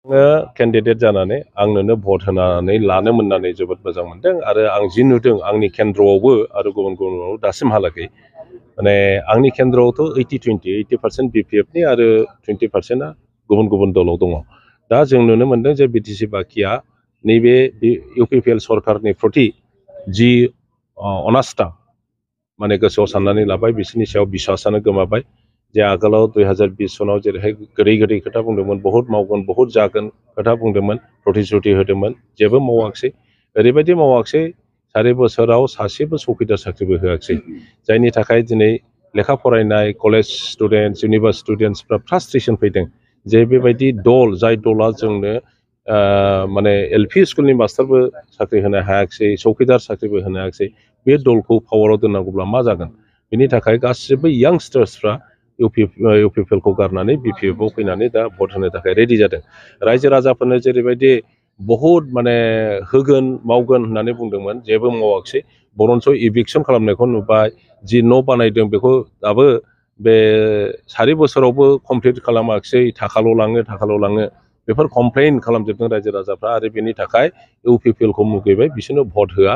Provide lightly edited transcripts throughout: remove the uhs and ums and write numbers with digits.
Candidate जानानै आंनोनो भट होनानै लानो मोननानै जोबोद मोजां मोनदों आरो आं जि नुदों आंनि केन्द्रआवबो आरो गुबुन गुबुनाव दासिमहालागै माने आंनि केन्द्रआवथ' 80-20 80% BPFनि आरो 20%आ गुबुन गुबुन दलाव दङ। दा जों नुनो मोनदों जे बिटिसि बाकिया नैबे इउपिपिएल सरकारनि प्रति जि अनास्था माने गोसोआव साननानै लाबाय बिसोरनि सायाव बिसासानो गोमाबाय जे आगोलाव 2020 सनाव जेरैहाय गोदै खोथा बुंदोंमोन बहुत मावगोन बहुत जागोन खोथा बुंदोंमोन प्रतिश्रुति होदोंमोन जेबो मावाखिसै ओरैबायदि मावाखिसै 4 बोसोराव सासेबो चौकीदार साख्रिबो होआखिसै जायनि थाखाय दिनै लेखा फरायनाय कलेज स्टुडेन्टस इउनिभार्सिटि स्टुडेन्टसफ्रा फ्रास्ट्रेसन फैदों जे बेबायदि दल जाय दला जोंनो माने एलपि स्कुलनि मास्टारबो साख्रि होनो हायाखिसै चौकीदार साख्रिबो होनो हायाखिसै बे दलखौ पावाराव दोननांगौब्ला मा जागोन बिनि थाखाय गासिबो यांस्टार्सफ्रा इउपिपिएलखौ गारनानै बिपिएफआव फैनानै दा भट होनो थाखाय रेडि जादों रायजो राजाफोरनो जेरैबायदि बहुद माने होगोन मावगोन होननानै बुंदोंमोन जेबो मावाखिसै बरन्स इभिक्सन खालामनायखौ नुबाय जि न' बानायदों बेखौ दाबो बे 4 बोसोरावबो कमप्लिट खालामाखिसै थाखाल' लाङो बेफोर कमप्लेन खालामजोबदों रायजो राजाफ्रा आरो बेनि थाखाय इउपिपिएलखौ मुगैबाय बिसोरनो भट होआ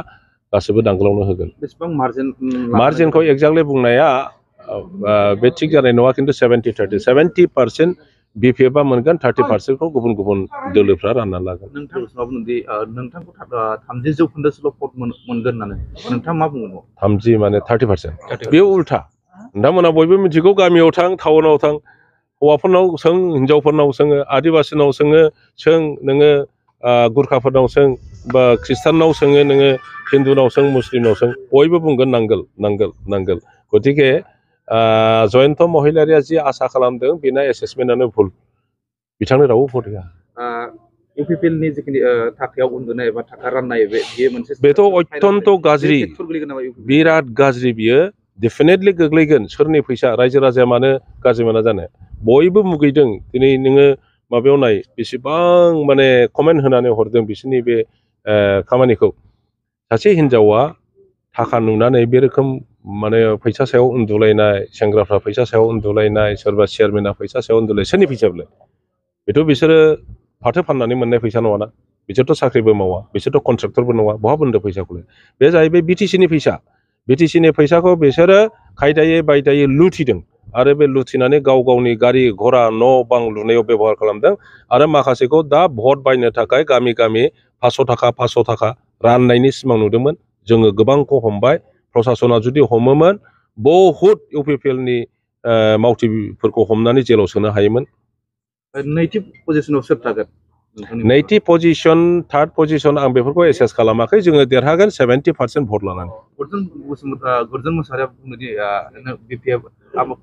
गासिबो दांगोलावनो होगोन बेसेबां मार्जिनखौ एक्जाक्टलि बुंनाया बे थिग जानाय नङा खिन्थु 70-30 70% बिपिएफआ मोनगोन 30%खौ गुबुन गुबुन दोलोफ्रा रानना लागोन नोंथांखौ 30% भट मोनगोन होननानै नोंथाङा मा बुंगोन 30 माने 30% बे उल्था नोंथांमोना बयबो मिथिगौ गामियाव थां टाउनाव थां हौवाफोरनाव सों हिनजावफोरनाव सोङो आदिबासिनाव सों नोङो गुरखाफोरनाव सों बा ख्रिस्टाननाव सोङो नोङो हिन्दुनाव सों मुस्लिमनाव सों बयबो बुंगोन नांगोल गतिके जयन्त महिलारिया जि आसा खालामदों बेना एसेसमेन्टआनो भुल बिथांनो रावबो भट होआ इउपिपिएलनि जिखिनि थाखायाव उन्दुनाय एबा थाखा राननाय बेयो मोनसे बेथ' अत्यन्त गाज्रि बिराद गाज्रि बियो डेफिनेटलि गोग्लैगोन सोरनि फैसा रायजो राजाया मानो गाज्रि मोना जानो बयबो मुगैदों दिनै नोङो माबायाव नाय बेसेबां माने कमेन्ट होनानै हरदों बिसोरनि बे खामानिखौ सासे हिनजावा थाखा नुनानै बे रोखोम माने फैसा सायाव उन्दुलायनाय सेंग्राफ्रा फैसा सायाव उन्दुलायनाय सोरबा चेयारमेना फैसा सायाव उन्दुलाय सोरनि फैसा बेलाय बेथ' बिसोरो फाथो फाननानै मोननाय फैसा नङाना बिसोरथ' साख्रिबो मावा बिसोरथ' कन्ट्रेक्टरबो नङा बहा मोनदों फैसाखौलाय बे जाहैबाय बिटिसिनि फैसा बिटिसिनि फैसाखौ बिसोरो खायदायै बायदायै लुथिदों आरो बे लुथिनानै गाव गावनि गारि घोड़ा न' बां लुनायाव बेबहार खालामदों आरो माखासेखौ दा भट बायनो थाखाय गामि 500 थाखा राननायनि सिमां नुदोंमोन जोङो गोबांखौ हमबाय प्रसासना जुदि हमोमोन बहुद इउपिपिएलनि मावथिफोरखौ हमनानै जेलाव सोनो हायोमोन नैथि पजिशनाव सोर थागोन नैथि पजिशन थार्ड पजिशन आं बेफोरखौ एसेस खालामाखै जोङो देरहागोन 70% भट लानानै गर्जन मुसाहारिया बुंदोंदि बिपिएफ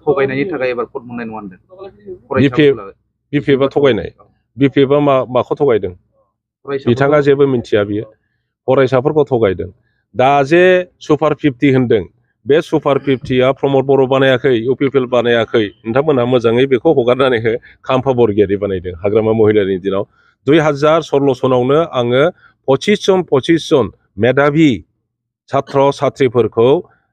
थगायनायनि थाखाय एबार भट मोननाय नङा होनदों बिपिएफआ थगायनाय बिपिएफआ माखौ थगायदों बिथाङा जेबो मिन्थिया बियो फरायसाफोरखौ थगायदों दा जे सुपार 50 होनदों बे सुपार 50आ प्रमद बर' बानायाखै इउपिपिएल बानायाखै नोंथांमोनहा मोजाङै बेखौ हगारनानै हो खाम्फा बरगयारि बानायदों हाग्रामा महिलारिनि दिनाव 2016 सनावनो आङो 25 जन मेधाबि छात्र छात्रिफोरखौ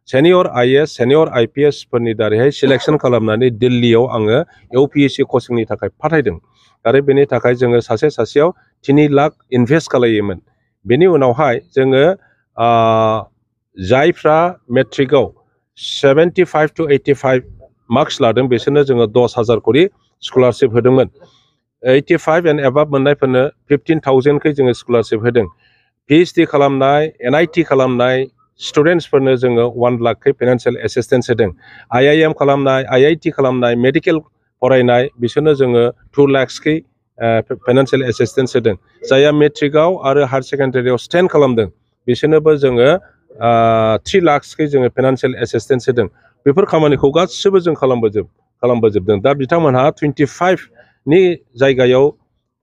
सेनियर आइएएस सेनियर आइपिएस फोरनि दारैहाय सिलेक्शन खालामनानै दिल्लीयाव आङो इउपिएससि कचिंनि थाखाय फाथायदों आरो बेनि थाखाय जोङो सासेयाव 3 लाख इनभेस्ट खालायोमोन बेनि उनावहाय जोङो जायफ्रा मेट्रिकआव 75 to 85 मार्क्स लादों बिसोरनो जोङो 10,000 करि स्कलारशिप होदोंमोन 85 एन्ड एबाभ मोननायफोरनो 15,000 जोङो स्कलारशिप होदों पिएइचडि खालामनाय एनआइटि खालामनाय स्टुडेन्टसफोरनो जोङो 1 लाख फाइनान्सियेल एसिस्टेन्स होदों आइआइएम खालामनाय आइआइटि खालामनाय मेडिकेल फरायनाय बिसोरनो जोङो 2 लाख फाइनान्सियेल एसिस्टेन्स होदों जायहा मेट्रिकआव आरो हायार सेकेन्डारियाव स्टेन्ड खालामदों बिसोरनोबो जोङो 3 लाख जोङो फाइनान्सियेल एसिस्टेन्स होदों बेफोर खामानिखौ गासिबो जों खालामबोजोबदों दा बिथांमोनहा 25 नि जायगायाव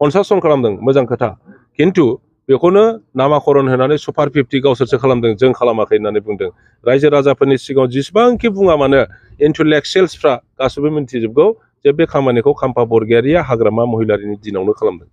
50 जन खालामदों मोजां खोथा खिन्थु बेखौनो नामाकरन होनानै सुपार 50 गावसोरसो खालामदों जों खालामाखै होननानै बुंदों रायजो राजाफोरनि सिगाङाव जेसेबांखि बुङा मानो इन्टेलेक्चुयेल्सफ्रा गासिबो मिन्थिजोबगौ जे बे खामानिखौ खाम्फा बरगयारिया हाग्रामा महिलारिनि दिनावनो खालामदों